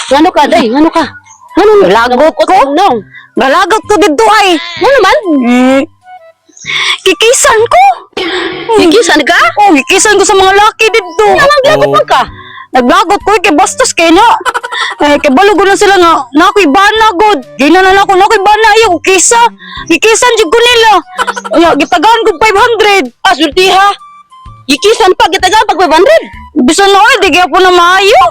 Ngano ka, day? Ngano ka? Ngano Lagot ko. No. Galagot ko dito ay. Ngano man? Eh, kikisan ko. Gikisan ka? Oh, kikisan ko sa mga laki dito. Naglagot man ka? Naglagot ko eh, kay bastos kay na. Eh, kay balugo na sila nga, na ako'y bana god. Gina na na ako, na ako'y bana, ayaw, kisa. Gikisan jud ko nila. Ay, gitagaan ko 500. Ah, sulti ha. Gikisan pa gitagaan pag 500. Bisan na oy, di gyapon na maayo.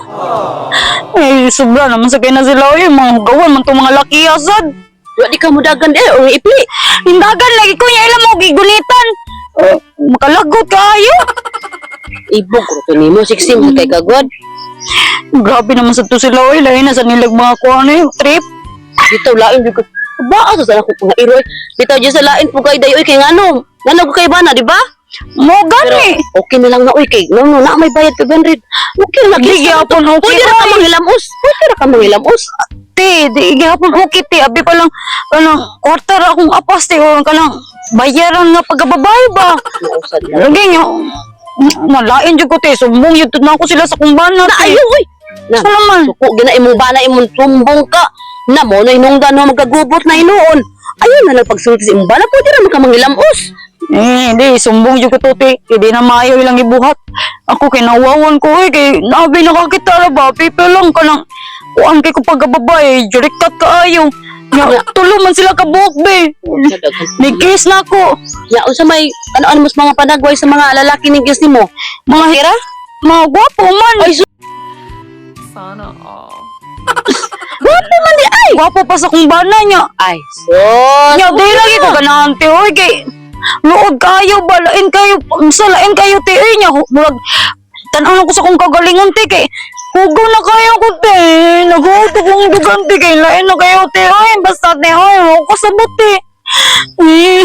Eh, sobra naman sa kay na sila oy, mga hugawan man tong mga laki asad. Wa di ka mudagan eh o ipli. Hindagan lagi ko niya ilang mo gigunitan. Eh, makalagot kaayo. Ibog ko to nimo 16 mo kay kagod. Grabe naman sa to sila oy, lahi na sa nilag mga kuan eh, trip. Bitaw lain jud ko. Ba asa sa ako nga iroy. Bitaw jud sa lain po kay dayoy kay ngano. Ngano ko kay bana, di ba? Mo gani. Okay na lang na oy kay no no na may bayad 500. Okay na Di gyapon okay. Pwede ra ka manghilamos. Pwede ra ka manghilamos. Te, di gyapon okay te, abi pa lang kanang kwarta ra akong apas te o kanang bayaran nga pagkababae ba. Nausad na. Lagi nga nalain jud ko te, sumbong jud na ako sila sa kumbana Na te. ayo oy. Na Sa naman. suko gina imong bana imong tumbong ka. Na mo na hinungdan no magkagubot na hinuon. Ayun na lang pagsulti sa imong bana pwede ra man ka manghilamos. Eh, di, sumbong jud ko to te. Kay di na maayo ilang gibuhat. Ako kay nawawan ko eh, kay nabi nakakita ra ba, people lang kanang kuan kay ko pagkababae, jurikat kaayo. Nya, tulo man sila kabuok be. Ni-kiss na ako. Ya unsa may ano ano mas mga panagway sa mga lalaki ning kiss nimo? Mga Hira? Mga gwapo man. Ay, Sana all. Gwapo man di ay. Gwapo pa sa kong bana niya. Ay, sus. Nya, di lagi ko ganahan te, oy, kay luod kayo ba, lain kayo, unsa lain kayo te, oy, nya, murag, tan-aw ko sa kong kagalingon te, kay, hugaw na kayo ko te, naghuto kong dugan te, kay lain na kayo te, oy, basta te, oy, wag ko sabot te. Eh,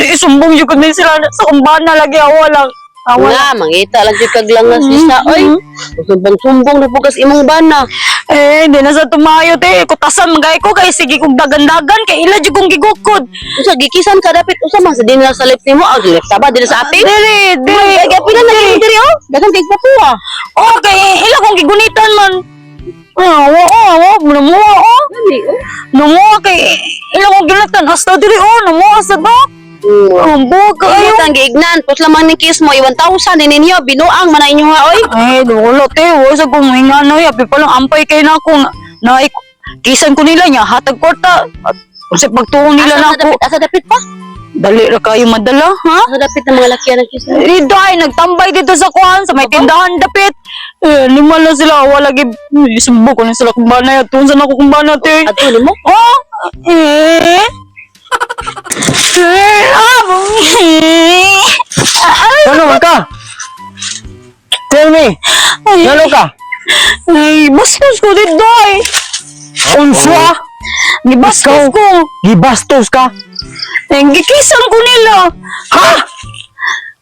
isumbong yun ko din sila sa kong bana lagi, awa lang. Awa lang. Nga, mangita lang jud kag langas isa oy. Sumbong-sumbong na pugas imong bana. Eh, di na sa tumayo te, kutasan magay ko, kay sige kong dagan-dagan, kay ila jud kong gigukod. Usa gikisan ka dapit usa man sa dinhi sa left nimo, ang left ta ba dinhi sa aping? Dili, dili. Kay pila na kini diri oh. Daghang kay gwapo ah. Okay, ila kong gigunitan man. Ah, oo, oo, namuha, oh. Gani oh. Namuha kay, ila kong ginatan, hasta diri, oh, namuha sa ba? Ang buwag kayo. Ay, ang giignan, pus lamang ni kiss mo, 1,000 din ninyo, binuang man na inyo ha, oy. Eh, wala te, wala sa kong na, yapi pa lang, ampay kay na ako, na, na kisan ko nila niya, hatag kwarta, at sa pagtuong nila Asa na na ako, dapit, asa dapit pa? Dali ra kayo madala, ha? Asa dapit ng mga lakihan ng kiss mo? Dito ay, nagtambay dito sa kuhan, sa may tindahan dapit. Eh, lima lang sila, wala gib, sumbong ko na sila kung bana, tunsan ako kung bana, te. Adto nimo? Oh! Eh? Eh, ah! Eh! Ano man ka? Tell me, Ay, ngano ka? ay, bastos ko dito ay. Unsa? Gibastos ko. Gibastos ka? Eh, gikisan ko nila. Ha?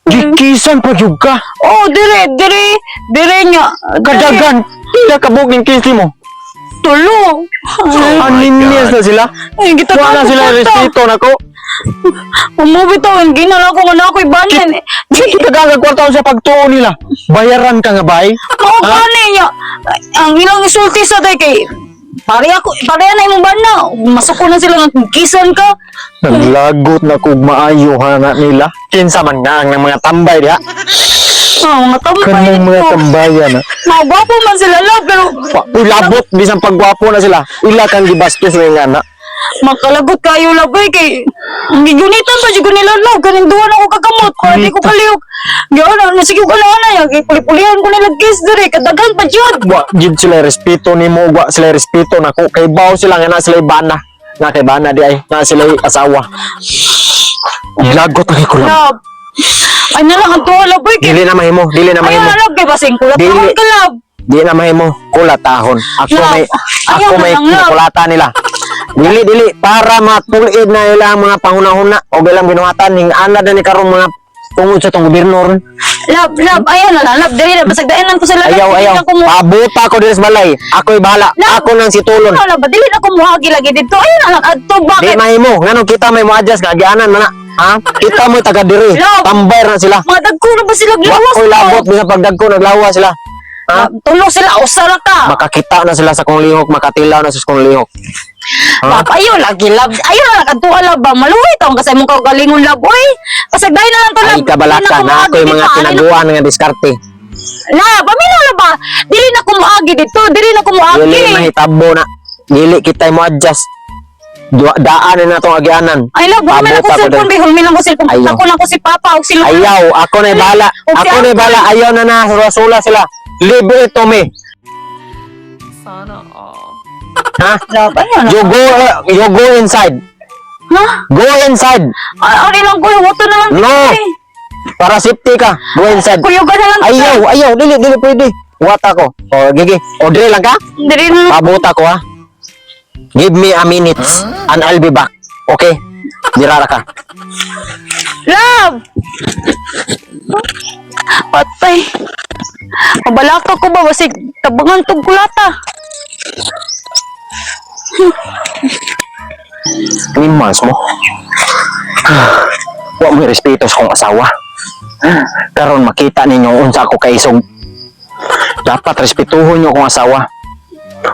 Gikisan pa jud ka? Oh, dire, dire, dire niya. Kadagan, pila ka buok ning kiss mo? Tulo. Ay, Aninias na sila? ay, gitagaan Wala ko sila kwarta. respeto nako. Umuwi to, hindi na lang ako nga na ako'y banan. Di kita gagag kwarta sa pagtuo nila. Bayaran ka nga bay? Oo, gani niya. Ang ilang isulti sa day kay pare ako, pare na imong bana. Masuko na sila nga kisan ka. Naglagot na kog maayo hana nila. Kinsa man nga ang mga tambay diha. Ah, mga tambay. Kanang mga ito. tambayan na. Mga gwapo man sila la, pero Uy, labot bisan pagwapo na sila. Ila kang gibastos na nga na. makalagot kayo la boy kay ang gigunitan pa jud ko nila love kaning duwa na ko kakamot para di ko kalihok. Gyud na sige ko na na kay puli-pulihan ko nila kiss dire kadaghan pa jud. Wa gid sila respeto nimo, wa sila respeto nako. Kay baw sila nga na sila bana. Na kay bana di ay, na sila asawa. Lagot ang kulam. Love. Ay na lang ang tuwa la boy kay Dili na mahimo, dili na Ay mahimo. na love kay basing kulat Dili. ka love. Dili na mahimo, kulatahon. Ako Love. may Ayaw ako na may lang, love. kulata nila. Dili dili para matulid na ila ang mga panghunahuna o ilang binuhatan ning anad na ni karon mga tungod sa tong gobyerno ron. Love, love, ayaw na lang, love, dili na, basag dainan ko sila. Love, Ayaw dili ayaw. na ko mo- Pabuta ko diri sa balay. Ako'y bahala. Love. Ako nang situlon. Ano na ba, dili na ko muhagi lagi dito. Ayaw na lang, adto, Di bakit? mahimo. Ngano kita may mo-adjust kagianan man na. Ha? Kita mo taga diri. Love. Tambay na sila. Mga dagko na ba sila Wa gilawas? ko'y labot bisan pagdagko naglawa sila. Ha? Tulo sila, usa ra ka. Makakita na sila sa kong lihok, makatilaw na sila sa kong lihok. Ha? Love, ayaw lagi, love. Ayaw na lang kadtuha, love ba? Maluwi taong kasi mong kagalingon, love. Uy, pasagdahin na lang to, love. Ay kabalaka Dili na ko ako yung muagi mga dito, ay, tinaguan nga diskarte. Love, amino na ba? Dili na ko muagi dito, dili na ko muagi. Dili mahitabo na. Dili kita mo adjust. Daan na natong agianan. Ay, love, hulmi lang ko Pabuta ko cellphone, din. be. Hulmi lang ko cellphone. Ayaw. Ako lang ko si Papa, o si Lola. Ayaw, ako na bala. O si Ako na Uncle. bala. Ayaw na na. Sula sila. Leave it to me. Sana all. Ha? Love, ayaw na. You go inside. Ha? Go inside. Ay, ari lang ko, wato na lang. No. Eh. Para safety ka. Go inside. Kuyugan na lang. Ayaw, ayaw. Dili, dili pwede. Wat ako. O, gigi. O, dili lang ka? Dili na. Pabuta ko ha. Give me a minute and I'll be back. Okay? Dirara ka. Love! Patay. Mabalaka ko ba? Basig, tabangan tong kulata. Animals mo. Wa mo respeto sa kong asawa. Karon makita ninyo unsa ako kaisog. Dapat respetuhon niyo akong asawa.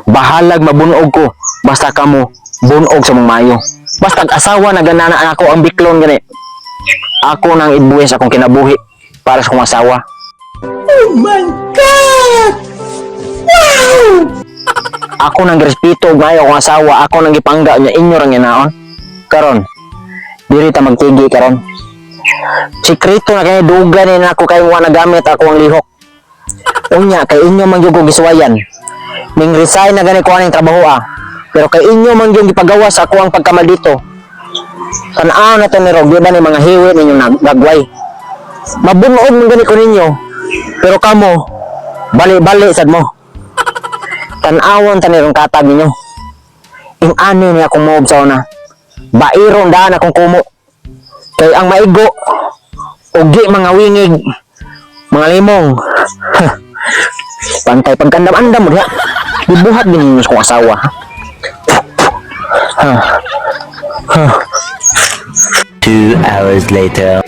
Bahalag mabunog ko basta kamo bunog sa mong mayo. Basta asawa na ganana ako ang biklon gani. Ako nang ibuwis akong kinabuhi para sa kong asawa. Oh my God! Wow! Ako nang respeto og maayo akong asawa, ako nang gipangga niya inyo rang ginaon. Karon, diri ta magtigi karon. Sikreto na kay duga ni nako kay wa nagamit ako ang lihok. Unya kay inyo man gyud ko gisuwayan. Ning resign na gani ko aning trabaho ah. Pero kay inyo man gyud gipagawas ako ang pagkamaldito. Tan-aw na to ni Rog, di ba ni mga hiwi ninyo nagagway. Mabunood man gani ko ninyo. Pero kamo, bali-bali sad mo. Tan-awon ta ni rong katag ninyo. Ing ani ni akong moob sa una. Bairon daan akong kumo. Kay ang maigo, ugi mga wingig, mga limong. Pantay pagkandam-andam mo diha. Gibuhat din ninyo sa kong asawa. Ha? 2 hours later.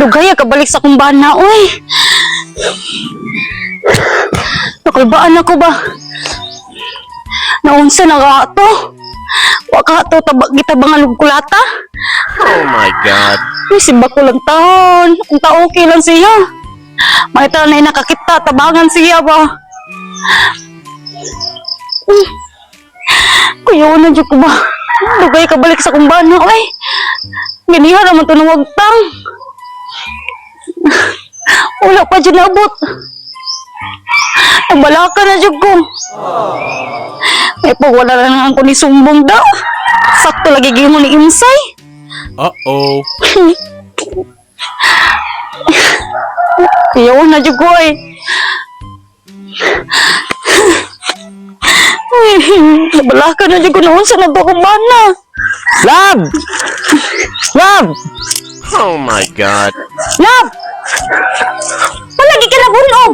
Lugaya, kabalik sa kong bana, uy. Nakulbaan ako ba? Naunsa na ka to? Waka to, gitabangan og kulata? Oh my God. Uy, simba ko lang taon. Kung ta okay lang siya. May na nakakita, tabangan siya ba? Uy. Kuya, na dyan ko ba? Lugay ka balik sa kumbana, uy. Ganiha naman to ng wagtang. Wala pa dyan nabot. Nabalaka na dyan ko. May pag wala na lang ko ni sumbong daw. Sakto lagi gimo ni Imsay. Uh-oh. Ayaw na jud ko eh. Nabalaka na jud ko noon sa nagkakumbana. Love! Love! Oh my God. Love! Palagi ka nabunog!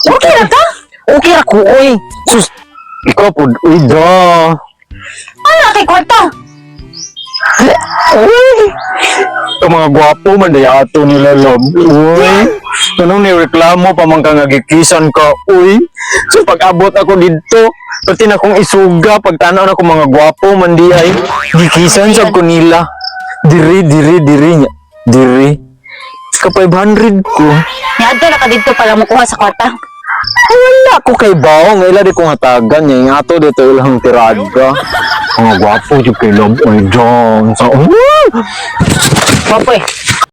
Okay na ka? Okay ra ko, oy. Sus, ikaw po, uy, da. Ano kay kwarta? Uy! Ang mga gwapo man daya ato nila, love. Uy! Anong nireklamo pa man ka nga gikisan ka, uy. So pag-abot ako didto, pati na akong isuga, pagtanaw na akong mga gwapo man di ay, gikisan sa ko nila. Diri, diri, diri niya. Diri. Ka 500 ko. Niadto na ka dito para mukuha sa kwarta. Ay, wala ko kay Bao. Nga ila di kong hatagan niya. Yung ato dito ilang tirada. Mga gwapo yung kay Love. Ay, John. So, Papoy.